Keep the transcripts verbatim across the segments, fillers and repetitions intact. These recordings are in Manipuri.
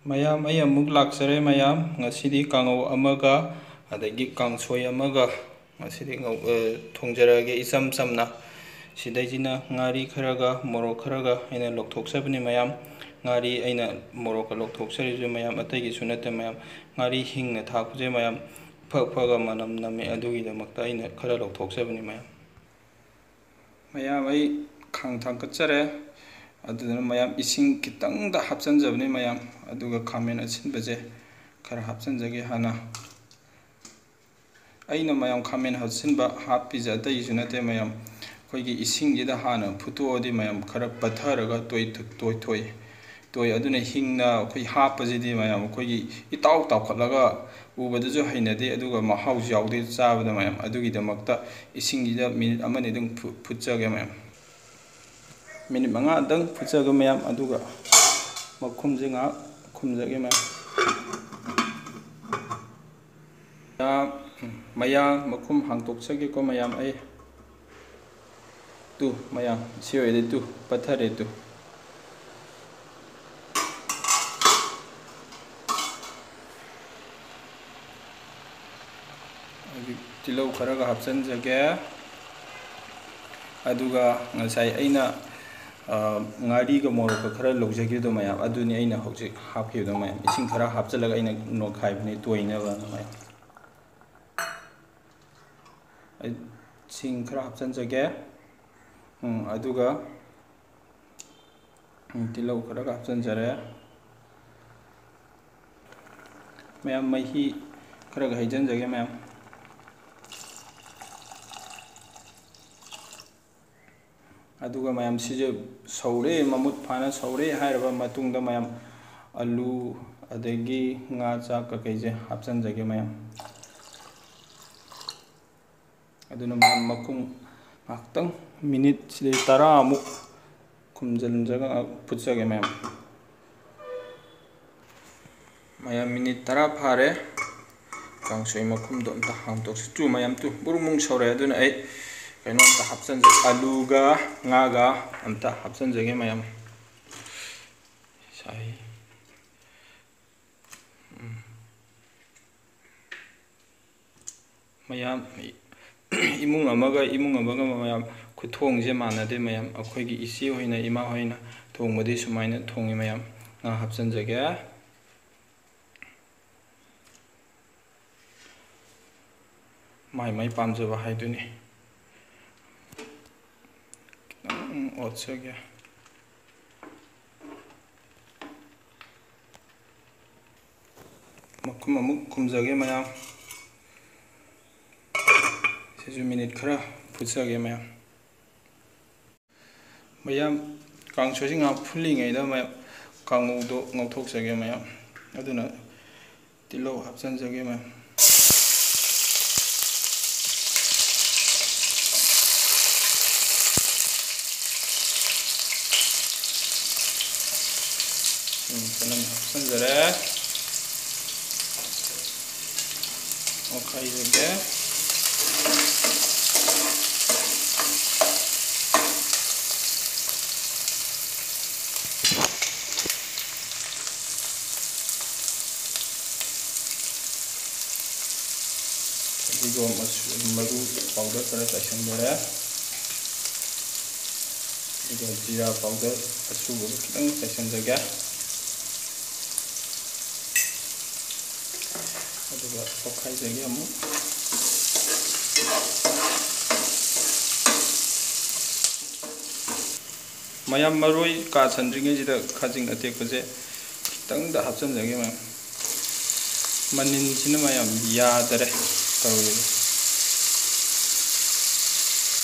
ꯃꯌꯥꯝ, ꯑꯩ ꯑꯃꯨꯛ ꯂꯥꯛꯆꯔꯦ ꯃꯌꯥꯝ꯫ ꯉꯁꯤꯗꯤ ꯀꯥꯡꯉꯧ ꯑꯃꯒ ꯑꯗꯒꯤ ꯀꯥꯡꯁꯣꯏ ꯑꯃꯒ ꯉꯁꯤꯗꯤ ꯉꯧ-, ꯑ, ꯊꯣꯡꯖꯔꯛꯑꯒꯦ ꯏꯆꯝ ꯆꯝꯅ꯫ ꯁꯤꯗꯩꯁꯤꯅ ꯉꯥꯔꯤ ꯈꯔꯒ ꯃꯣꯔꯣꯛ ꯈꯔꯒ ꯑꯩꯅ ꯂꯧꯊꯣꯛꯆꯕꯅꯤ ꯃꯌꯥꯝ꯫ ꯉꯥꯔꯤ ꯑꯩꯅ ꯃꯣꯔꯣꯛꯀ ꯂꯧꯊꯣꯛꯆꯔꯤꯁꯦ ꯃꯌꯥꯝ, ꯑꯇꯩꯒꯤꯁꯨ ꯅꯠꯇꯦ ꯃꯌꯥꯝ꯫ ꯉꯥꯔꯤ ꯍꯤꯡꯅ ꯊꯥꯛꯄꯁꯦ ꯃꯌꯥꯝ ꯐꯛ ꯐꯛꯑꯒ ꯃꯅꯝ ꯅꯝꯃꯦ, ꯑꯗꯨꯒꯤꯗꯃꯛꯇ ꯑꯩꯅ ꯈꯔ ꯂꯧꯊꯣꯛꯆꯕꯅꯤ ꯃꯌꯥꯝ꯫ ꯃꯌꯥꯝ, ꯑꯩ ꯈꯥꯡ ꯊꯥꯡꯒꯠꯆꯔꯦ꯫ ꯑꯗꯨꯗꯨꯅ ꯃꯌꯥꯝ, ꯏꯁꯤꯡ ꯈꯤꯇꯪꯗ ꯍꯥꯞꯆꯤꯟꯖꯕꯅꯤ ꯃꯌꯥꯝ, ꯑꯗꯨꯒ ꯈꯥꯃꯦꯟ ꯑꯁꯤꯟꯕꯁꯦ ꯈꯔ ꯍꯥꯞꯆꯤꯟꯖꯒꯦ ꯍꯥꯟꯅ꯫ ꯑꯩꯅ ꯃꯌꯥꯝ ꯈꯥꯃꯦꯟ ꯑꯁꯤꯟꯕ ꯍꯥꯞꯄꯤꯁꯦ ꯑꯇꯩꯒꯤꯁꯨ ꯅꯠꯇꯦ ꯃꯌꯥꯝ, ꯑꯩꯈꯣꯏꯒꯤ ꯏꯁꯤꯡꯁꯤꯗ ꯍꯥꯟꯅ ꯐꯨꯠꯇꯣꯛꯑꯗꯤ ꯃꯌꯥꯝ ꯈꯔ ꯄꯠꯊꯔꯒ ꯇꯣꯏ-, ꯇꯣꯏꯊꯣꯛꯏ꯫ ꯇꯣꯏ꯫ ꯑꯗꯨꯅ ꯍꯤꯡꯅ ꯑꯩꯈꯣꯏ ꯍꯥꯞꯄꯁꯤꯗꯤ ꯃꯌꯥꯝ ꯑꯩꯈꯣꯏꯒꯤ ꯏꯇꯥꯎ ꯇꯥꯎꯈꯠꯂꯒ ꯎꯕꯗꯁꯨ ꯍꯩꯅꯗꯦ, ꯑꯗꯨꯒ ꯃꯍꯥꯎꯁꯨ ꯌꯥꯎꯗꯦ ꯆꯥꯕꯗ ꯃꯌꯥꯝ꯫ ꯑꯗꯨꯒꯤꯗꯃꯛꯇ ꯏꯁꯤꯡꯁꯤꯗ ꯃꯤꯅꯤꯠ ꯑꯃꯅꯤ ꯑꯗꯨꯝ ꯐꯨ-, ꯐꯨꯠꯆꯒꯦ ꯃꯌꯥꯝ꯫ ꯃꯤꯅꯤꯠ ꯃꯉꯥꯗꯪ ꯐꯨꯠꯆꯒꯦ ꯃꯌꯥꯝ, ꯑꯗꯨꯒ ꯃꯈꯨꯝꯁꯦ ꯉꯥꯏꯍꯥꯛ ꯈꯨꯝꯖꯒꯦ ꯃꯌꯥꯝ꯫ ꯃꯌꯥ, ꯃꯌꯥ ꯃꯈꯨꯝ ꯍꯥꯡꯇꯣꯛꯆꯒꯦꯀꯣ ꯃꯌꯥꯝ꯫ ꯑꯩ ꯇꯨ ꯃꯌꯥꯝ, ꯁꯤ ꯑꯣꯏꯔꯗꯤ ꯇꯨ ꯄꯠꯊꯔꯦ ꯇꯨ꯫ ꯍꯧꯖꯤꯛ ꯇꯤꯜꯍꯧ ꯈꯔꯒ ꯍꯥꯞꯆꯤꯟꯖꯒꯦ꯫ ꯑꯗꯨꯒ ꯉꯁꯥꯏ ꯑꯩꯅ, ꯑ, ꯉꯥꯔꯤꯒ ꯃꯣꯔꯣꯛꯀ ꯈꯔ ꯂꯧꯖꯈꯤꯕꯗꯣ ꯃꯌꯥꯝ, ꯑꯗꯨꯅꯤ ꯑꯩꯅ ꯍꯧꯖꯤꯛ ꯍꯥꯞꯈꯤꯕꯗꯣ ꯃꯌꯥꯝ꯫ ꯏꯁꯤꯡ ꯈꯔ ꯍꯥꯞꯆꯤꯜꯂꯒ ꯑꯩꯅ ꯅꯣꯏꯈꯥꯏꯕꯅꯤ ꯇꯣꯏꯅꯕꯅ ꯃꯌꯥꯝ꯫ ꯑꯩ ꯁꯤꯡ ꯈꯔ ꯍꯥꯞꯆꯤꯟꯖꯒꯦ꯫ ꯎꯝ, ꯑꯗꯨꯒ, ꯎꯝ, ꯇꯤꯜꯍꯧ ꯈꯔꯒ ꯍꯥꯞꯆꯤꯟꯖꯔꯦ꯫ ꯃꯌꯥꯝ, ꯃꯍꯤ ꯈꯔꯒ ꯍꯩꯖꯤꯟꯖꯒꯦ ꯃꯌꯥꯝ꯫ ꯑꯗꯨꯒ ꯃꯌꯥꯝ, ꯁꯤꯁꯦ ꯁꯧꯔꯦ, ꯃꯃꯨꯠ ꯐꯥꯅ ꯁꯧꯔꯦ ꯍꯥꯏꯔꯕ ꯃꯇꯨꯡꯗ ꯃꯌꯥꯝ, ꯑꯂꯨ ꯑꯗꯒꯤ ꯉꯥ ꯆꯥꯛ ꯀꯩꯀꯩꯁꯦ ꯍꯥꯞꯆꯤꯟꯖꯒꯦ ꯃꯌꯥꯝ꯫ ꯑꯗꯨꯅ ꯃꯌꯥꯝ, ꯃꯈꯨꯝ ꯉꯥꯏꯍꯥꯛꯇꯪ ꯃꯤꯅꯤꯠ ꯁꯤꯗꯩ ꯇꯔꯥꯃꯨꯛ ꯈꯨꯝꯖꯤꯟꯖꯔꯒ ꯉꯥꯏꯍꯥꯛ ꯐꯨꯠꯆꯒꯦ ꯃꯌꯥꯝ꯫ ꯃꯌꯥꯝ, ꯃꯤꯅꯤꯠ ꯇꯔꯥ ꯐꯥꯔꯦ꯫ ꯀꯥꯡꯁꯣꯏ ꯃꯈꯨꯝꯗꯣ ꯑꯝꯇ ꯍꯥꯡꯗꯣꯛꯁꯤ꯫ ꯇꯨ ꯃꯌꯥꯝ, ꯇꯨ ꯕꯨꯔꯨꯡ ꯕꯨꯔꯨꯡ ꯁꯧꯔꯦ꯫ ꯑꯗꯨꯅ ꯑꯩ ꯀꯩꯅꯣ ꯑꯝꯇ ꯍꯥꯞꯆꯤꯟꯖꯒꯦ, ꯑꯂꯨꯒ ꯉꯥꯒ ꯑꯝꯇ ꯍꯥꯞꯆꯤꯟꯖꯒꯦ ꯃꯌꯥꯝ꯫ ꯁꯥꯏ꯫ ꯃꯌꯥꯝ, ꯏꯃꯨꯡ ꯑꯃꯒ ꯏꯃꯨꯡ ꯑꯃꯒ ꯃꯌꯥꯝ ꯈꯨꯊꯣꯡꯁꯦ ꯃꯥꯟꯅꯗꯦ ꯃꯌꯥꯝ꯫ ꯑꯩꯈꯣꯏꯒꯤ ꯏꯆꯦ ꯍꯣꯏꯅ, ꯏꯃꯥ ꯍꯣꯏꯅ ꯊꯣꯡꯕꯗꯤ ꯁꯨꯃꯥꯏꯅ ꯊꯣꯡꯉꯤ ꯃꯌꯥꯝ꯫ ꯉꯥ ꯍꯥꯞꯆꯤꯟꯖꯒꯦ꯫ ꯃꯥꯏ ꯃꯥꯏ ꯄꯥꯝꯖꯕ ꯍꯥꯏꯗꯨꯅꯤ꯫ ꯈꯤꯇꯪ ꯑꯣꯠꯆꯒꯦ꯫ ꯃꯈꯨꯝ ꯑꯃꯨꯛ ꯈꯨꯝꯖꯒꯦ ꯃꯌꯥꯝ꯫ ꯁꯤꯁꯨ ꯃꯤꯅꯤꯠ ꯈꯔ ꯐꯨꯠꯆꯒꯦ ꯃꯌꯥꯝ꯫ ꯃꯌꯥꯝ, ꯀꯥꯡꯁꯣꯏꯁꯤ ꯉꯥꯏꯍꯥꯛ ꯐꯨꯜꯂꯤꯉꯩꯗ ꯃꯌꯥꯝ, ꯀꯥꯡꯉꯧꯗꯣ ꯉꯧꯊꯣꯛꯆꯒꯦ ꯃꯌꯥꯝ꯫ ꯑꯗꯨꯅ ꯇꯤꯜꯍꯧ ꯍꯥꯞꯆꯤꯟꯖꯒꯦ ꯃꯌꯥꯝ꯫ ꯎꯝ, ꯆꯅꯝ ꯍꯥꯞꯆꯤꯟꯖꯔꯦ꯫ ꯑꯣꯠꯈꯥꯏꯖꯒꯦ꯫ ꯐꯗꯤꯒꯣꯝ ꯑꯁꯨ-, ꯃꯔꯨ ꯄꯥꯎꯗꯔ ꯈꯔ ꯆꯥꯏꯁꯤꯟꯖꯔꯦ꯫ ꯑꯗꯨꯒ ꯖꯤꯔꯥ ꯄꯥꯎꯗꯔ ꯑꯁꯨꯕꯗꯨ ꯈꯤꯇꯪ ꯆꯥꯏꯁꯤꯟꯖꯒꯦ꯫ ꯑꯗꯨꯒ ꯑꯣꯠꯈꯥꯏꯖꯒꯦ ꯑꯃꯨꯛ꯫ ꯃꯌꯥꯝ, ꯃꯔꯣꯏ ꯀꯥꯁꯟꯗ꯭ꯔꯤꯉꯩꯁꯤꯗ ꯈꯥꯖꯤꯡ ꯑꯇꯦꯛꯄꯁꯦ ꯈꯤꯇꯪꯗ ꯍꯥꯞꯆꯤꯟꯖꯒꯦ ꯃꯌꯥꯝ꯫ ꯃꯅꯤꯟꯁꯤꯅ ꯃꯌꯥꯝ ꯌꯥꯗꯔꯦ ꯇꯧꯔꯤꯁꯦ꯫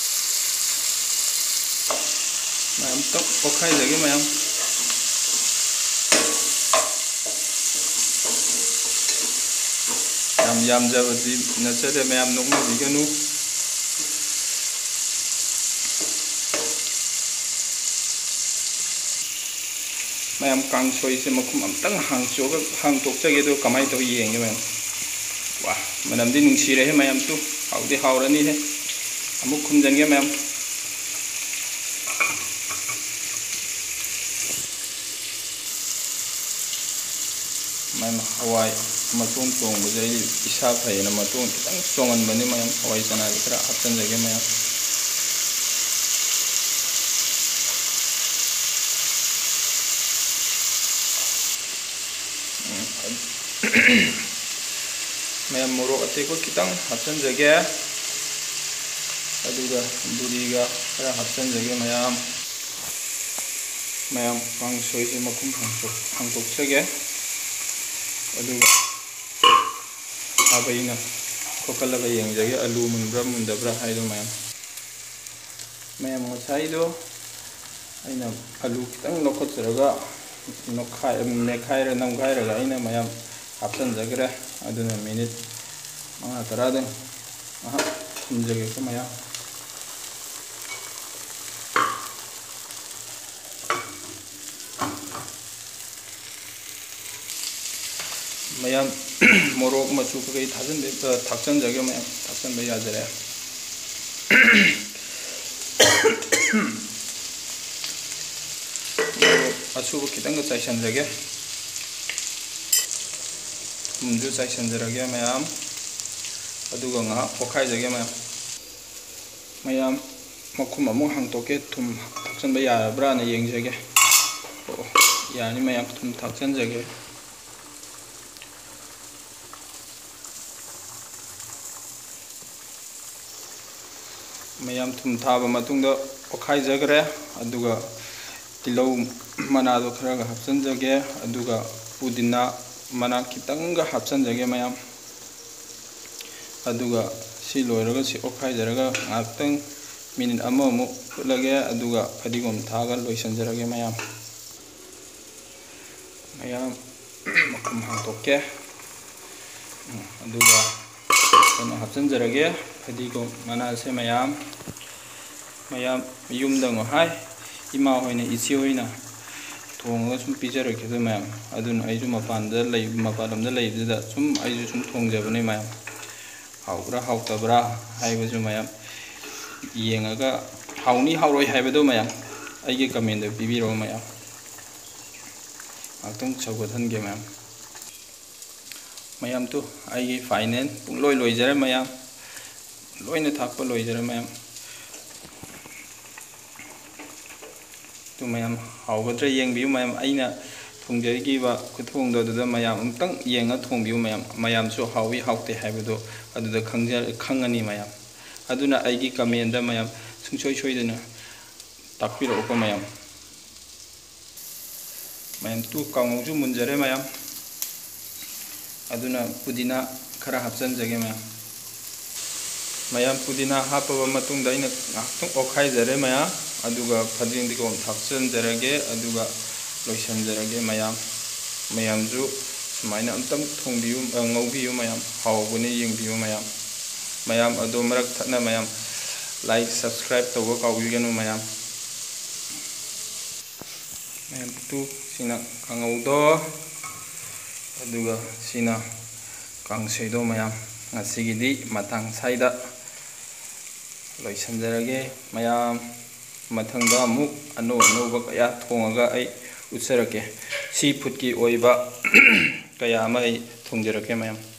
ꯃꯌꯥꯝ ꯇꯞ ꯑꯣꯠꯈꯥꯏꯖꯒꯦ ꯃꯌꯥꯝ꯫ ꯌꯥꯝ ꯌꯥꯝꯖꯕꯗꯤ ꯅꯠꯆꯗꯦ ꯃꯌꯥꯝ, ꯅꯣꯛꯅꯕꯤꯒꯅꯨ꯫ ꯃꯌꯥꯝ, ꯀꯥꯡꯁꯣꯏꯁꯦ ꯃꯈꯨꯝ ꯑꯝꯇꯪ ꯍꯥꯡꯆꯣꯛꯑꯒ, ꯍꯥꯡꯇꯣꯛꯆꯒꯦ, ꯑꯗꯨꯒ ꯀꯃꯥꯏꯅ ꯇꯧꯏ ꯌꯦꯡꯒꯦ ꯃꯌꯥꯝ꯫ ꯋꯥ, ꯃꯅꯝꯗꯤ ꯅꯨꯡꯁꯤꯔꯦꯍꯦ ꯃꯌꯥꯝ, ꯇꯨ, ꯍꯥꯎꯗꯤ ꯍꯥꯎꯔꯅꯤꯍꯦ꯫ ꯑꯃꯨꯛ ꯈꯨꯝꯖꯤꯟꯒꯦ ꯃꯌꯥꯝ꯫ ꯃꯌꯥꯝ, ꯍꯋꯥꯏ ꯃꯇꯣꯟ ꯆꯣꯡꯕꯁꯦ ꯑꯩ ꯏꯁꯥ ꯐꯩꯌꯦꯅ ꯃꯇꯣꯟ ꯈꯤꯇꯪ ꯆꯣꯡꯍꯟꯕꯅꯤ ꯃꯌꯥꯝ꯫ ꯍꯋꯥꯏ ꯆꯅꯥꯁꯦ ꯈꯔ ꯍꯥꯞꯆꯤꯟꯖꯒꯦ ꯃꯌꯥꯝ꯫ ꯎꯝ, ꯃꯌꯥꯝ, ꯃꯣꯔꯣꯛ ꯑꯇꯦꯛꯄ ꯈꯤꯇꯪ ꯍꯥꯞꯆꯤꯟꯖꯒꯦ, ꯑꯗꯨꯒ ꯕꯨꯔꯤꯒ ꯈꯔ ꯍꯥꯞꯆꯤꯟꯖꯒꯦ ꯃꯌꯥꯝ꯫ ꯃꯌꯥꯝ, ꯀꯥꯡꯁꯣꯏꯁꯦ ꯃꯈꯨꯝ ꯍꯥꯡꯇꯣꯛ-, ꯍꯥꯡꯇꯣꯛꯆꯒꯦ, ꯑꯗꯨꯒ ꯈꯥꯕꯩꯅ ꯈꯣꯠꯀꯠꯂꯒ ꯌꯦꯡꯖꯒꯦ, ꯑꯂꯨ ꯃꯨꯟꯕ꯭ꯔꯥ ꯃꯨꯟꯗꯕ꯭ꯔꯥ ꯍꯥꯏꯗꯣ ꯃꯌꯥꯝ꯫ ꯃꯌꯥꯝ, ꯉꯁꯥꯏꯗꯣ ꯑꯩꯅ ꯑꯂꯨ ꯈꯤꯇꯪ ꯂꯧꯈꯠꯆꯔꯒ ꯅꯣꯛꯈꯥꯏ-, ꯅꯦꯠꯈꯥꯏꯔ ꯅꯝꯈꯥꯏꯔꯒ ꯑꯩꯅ ꯃꯌꯥꯝ ꯍꯥꯞꯆꯤꯟꯖꯈ꯭ꯔꯦ꯫ ꯑꯗꯨꯅ ꯃꯤꯅꯤꯠ ꯃꯉꯥ ꯇꯔꯥꯗꯪ ꯉꯥꯏꯍꯥꯛ ꯊꯝꯖꯒꯦꯀꯣ ꯃꯌꯥꯝ꯫ ꯃꯌꯥꯝ, ꯃꯣꯔꯣꯛ ꯃꯆꯨ ꯀꯩꯀꯩ ꯊꯥꯖꯤꯟꯕ, ꯑ, ꯊꯥꯛꯆꯤꯟꯖꯒꯦ ꯃꯌꯥꯝ, ꯊꯥꯛꯆꯤꯟꯕ ꯌꯥꯖꯔꯦ꯫ ꯃꯣꯔꯣꯛ ꯑꯁꯨꯕ ꯈꯤꯇꯪꯒ ꯆꯥꯏꯁꯤꯟꯖꯒꯦ, ꯊꯨꯝꯁꯨ ꯆꯥꯏꯁꯤꯟꯖꯔꯒꯦ ꯃꯌꯥꯝ, ꯑꯗꯨꯒ ꯉꯥꯏꯍꯥꯛ ꯑꯣꯠꯈꯥꯏꯖꯒꯦ ꯃꯌꯥꯝ꯫ ꯃꯌꯥꯝ, ꯃꯈꯨꯝ ꯑꯃꯨꯛ ꯍꯥꯡꯇꯣꯛꯀꯦ, ꯊꯨꯝ ꯊꯥꯛꯆꯤꯟꯕ ꯌꯥꯔꯕ꯭ꯔꯥꯅ ꯌꯦꯡꯖꯒꯦ꯫ ꯑꯣ, ꯌꯥꯅꯤ ꯃꯌꯥꯝ, ꯊꯨꯝ ꯊꯥꯛꯆꯤꯟꯖꯒꯦ꯫ ꯃꯌꯥꯝ, ꯊꯨꯝ ꯊꯥꯕ ꯃꯇꯨꯡꯗ ꯑꯣꯠꯈꯥꯏꯖꯈ꯭ꯔꯦ, ꯑꯗꯨꯒ ꯇꯤꯜꯍꯧ ꯃꯅꯥꯗꯣ ꯈꯔꯒ ꯍꯥꯞꯆꯤꯟꯖꯒꯦ, ꯑꯗꯨꯒ ꯄꯨꯗꯤꯅꯥ ꯃꯅꯥ ꯈꯤꯇꯪꯒ ꯍꯥꯞꯆꯤꯟꯖꯒꯦ ꯃꯌꯥꯝ꯫ ꯑꯗꯨꯒ ꯁꯤ ꯂꯣꯏꯔꯒ ꯁꯤ ꯑꯣꯠꯈꯥꯏꯖꯔꯒ ꯉꯥꯏꯍꯥꯛꯇꯪ ꯃꯤꯅꯤꯠ ꯑꯃꯃꯨꯛ ꯐꯨꯠꯂꯒꯦ, ꯑꯗꯨꯒ ꯐꯗꯤꯒꯣꯝ ꯊꯥꯛꯑꯒ ꯂꯣꯏꯁꯤꯟꯖꯔꯒꯦ ꯃꯌꯥꯝ꯫ ꯃꯌꯥꯝ, ꯃꯈꯨꯝ ꯍꯥꯡꯇꯣꯛꯀꯦ꯫ ꯎꯝ, ꯑꯗꯨꯒ ꯀꯩꯅꯣ ꯍꯥꯞꯆꯤꯟꯖꯔꯒꯦ, ꯐꯗꯤꯒꯣꯝ ꯃꯅꯥꯁꯦ ꯃꯌꯥꯝ꯫ ꯃꯌꯥꯝ, ꯌꯨꯝꯗ ꯉꯍꯥꯏ ꯏꯃꯥ ꯍꯣꯏꯅ, ꯏꯆꯦ ꯍꯣꯏꯅ ꯊꯣꯡꯉꯒ ꯁꯨꯝ ꯄꯤꯖꯔꯛꯈꯤꯕꯗꯣ ꯃꯌꯥꯝ, ꯑꯗꯨꯅ ꯑꯩꯁꯨ ꯃꯄꯥꯟꯗ ꯂꯩ-, ꯃꯄꯥꯟ ꯂꯝꯗ ꯂꯩꯕꯗꯨꯗ ꯁꯨꯝ ꯑꯩꯁꯨ ꯁꯨꯝ ꯊꯣꯡꯖꯕꯅꯦ ꯃꯌꯥꯝ꯫ ꯍꯥꯎꯕ꯭ꯔꯥ ꯍꯥꯎꯇꯕ꯭ꯔꯥ ꯍꯥꯏꯕꯁꯨ ꯃꯌꯥꯝ ꯌꯦꯡꯉꯒ, ꯍꯥꯎꯅꯤ ꯍꯥꯎꯔꯣꯏ ꯍꯥꯏꯕꯗꯣ ꯃꯌꯥꯝ ꯑꯩꯒꯤ ꯀꯃꯦꯟꯗ ꯄꯤꯕꯤꯔꯛꯑꯣ ꯃꯌꯥꯝ꯫ ꯉꯥꯛꯇꯪ ꯁꯧꯒꯠꯍꯟꯒꯦ ꯃꯌꯥꯝ꯫ ꯃꯌꯥꯝ ꯇꯨ, ꯑꯩꯒꯤ final ꯄꯨꯡꯂꯣꯏ ꯂꯣꯏꯖꯔꯦ ꯃꯌꯥꯝ꯫ ꯂꯣꯏꯅ ꯊꯥꯛꯄ ꯂꯣꯏꯖꯔꯦ ꯃꯌꯥꯝ꯫ ꯇꯨ ꯃꯌꯥꯝ, ꯍꯥꯎꯒꯗ꯭ꯔꯥ ꯌꯦꯡꯕꯤꯌꯨ ꯃꯌꯥꯝ꯫ ꯑꯩꯅ ꯊꯣꯡꯖꯈꯤꯕ ꯈꯨꯊꯣꯡꯗꯣ ꯑꯗꯨꯗ ꯃꯌꯥꯝ ꯑꯃꯨꯛꯇꯪ ꯌꯦꯡꯉ ꯊꯣꯡꯕꯤꯌꯨ ꯃꯌꯥꯝ꯫ ꯃꯌꯥꯝꯁꯨ ꯍꯥꯎꯏ ꯍꯥꯎꯇꯦ ꯍꯥꯏꯕꯗꯣ ꯑꯗꯨꯗ ꯈꯪꯖ-, ꯈꯪꯉꯅꯤ ꯃꯌꯥꯝ꯫ ꯑꯗꯨꯅ ꯑꯩꯒꯤ commentꯗ ꯃꯌꯥꯝ ꯁꯨꯡꯁꯣꯏ ꯁꯣꯏꯗꯅ ꯇꯥꯛꯄꯤꯔꯛꯎꯀꯣ ꯃꯌꯥꯝ꯫ ꯃꯌꯥꯝ ꯇꯨ, ꯀꯥꯡꯉꯧꯁꯨ ꯃꯨꯟꯖꯔꯦ ꯃꯌꯥꯝ꯫ ꯑꯗꯨꯅ ꯄꯨꯗꯤꯅꯥ ꯈꯔ ꯍꯥꯞꯆꯤꯟꯖꯒꯦ ꯃꯌꯥꯝ꯫ ꯃꯌꯥꯝ, ꯄꯨꯗꯤꯅꯥ ꯍꯥꯞꯄꯕ ꯃꯇꯨꯡꯗ ꯑꯩꯅ ꯉꯥꯏꯍꯥꯛꯇꯪ ꯑꯣꯠꯈꯥꯏꯖꯔꯦ ꯃꯌꯥꯝ꯫ ꯑꯗꯨꯒ ꯐꯗꯤꯒꯣꯝ ꯍꯥꯞꯆꯤꯟꯖꯔꯒꯦ, ꯑꯗꯨꯒ ꯂꯣꯏꯁꯤꯟꯖꯔꯒꯦ ꯃꯌꯥꯝ꯫ ꯃꯌꯥꯝꯁꯨ ꯁꯨꯃꯥꯏꯅ ꯑꯝꯇꯪ ꯊꯣꯡꯕꯤꯌꯨ, ꯑ, ꯉꯧꯕꯤꯌꯨ ꯃꯌꯥꯝ꯫ ꯍꯥꯎꯕꯅꯤ, ꯌꯦꯡꯕꯤꯌꯨ ꯃꯌꯥꯝ꯫ ꯃꯌꯥꯝ ꯑꯗꯣ ꯃꯔꯛ ꯊꯠꯅ ꯃꯌꯥꯝ like, subscribe ꯇꯧꯕ ꯀꯥꯎꯕꯤꯒꯅꯨ ꯃꯌꯥꯝ꯫ ꯃꯌꯥꯝ ꯇꯨ, ꯁꯤꯅ ꯀꯥꯡꯉꯧꯗꯣ, ꯑꯗꯨꯒ ꯁꯤꯅ ꯀꯥꯡꯁꯣꯏꯗꯣ ꯃꯌꯥꯝ꯫ ꯉꯁꯤꯒꯤꯗꯤ ꯃꯇꯥꯡ ꯁ꯭ꯋꯥꯏꯗ ꯂꯣꯏꯁꯤꯟꯖꯔꯒꯦ ꯃꯌꯥꯝ꯫ ꯃꯊꯪꯗ ꯑꯃꯨꯛ ꯑꯅꯧ ꯑꯅꯧꯕ ꯀꯌꯥ ꯊꯣꯡꯉꯒ ꯑꯩ ꯎꯠꯆꯔꯛꯀꯦ꯫ Sea foodꯀꯤ ꯑꯣꯏꯕ ꯀꯌꯥ ꯑꯃ ꯑꯩ ꯊꯣꯡꯖꯔꯛꯀꯦ ꯃꯌꯥꯝ꯫